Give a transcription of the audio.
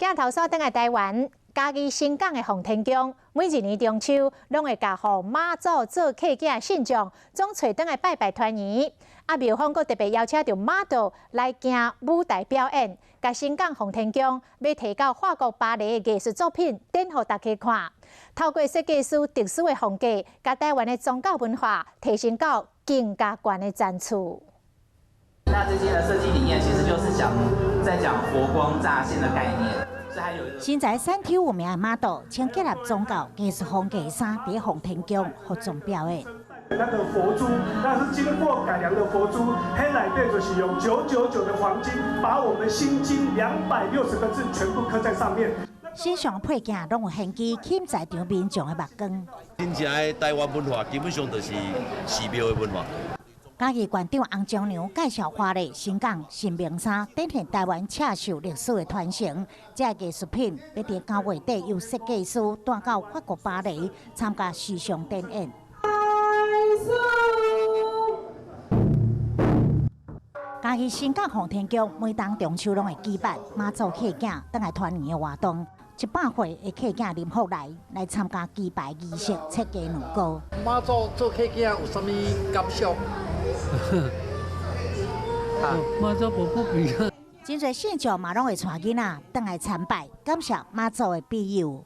鏡頭煞轉來台灣，嘉義新港的奉天宮，每一年中秋攏會共予媽祖做客囝的信眾，總揣轉來拜拜團圓。啊，廟方閣特別邀請著媽祖來行舞台表演，共新港奉天宮欲提到法國巴黎的藝術作品展予大家看。透過設計師特殊的風格，共台灣的宗教文化提升到更加懸的層次。那這件的設計理念其實就是講在講佛光乍現的概念。身材山丘有名的媽祖，穿結合宗教藝術風格的衫，佇奉天宮服裝表演。那個佛珠，那是經過改良的佛珠，彼內底就是用999的黃金，把我們心經260個字全部刻在上面。身上配件攏有玄機，吸引在場民眾的目光。真正的台灣文化，基本上就是寺廟的文化。嘉義縣長洪仲良介紹華麗新港神明衫，展現台灣刺繡歷史的傳承。這个藝術品欲佇9月底由設計師帶到法國巴黎參加時尚展演。嘉義新港奉天宮每當中秋攏會舉辦媽祖客囝轉來團圓的活動，100歲的客囝林福來來參加祭拜儀式，切雞卵糕。媽祖做客囝有啥物感想？媽祖婆婆比。真濟信眾嘛攏會帶囡仔轉來參拜，感謝媽祖的庇佑。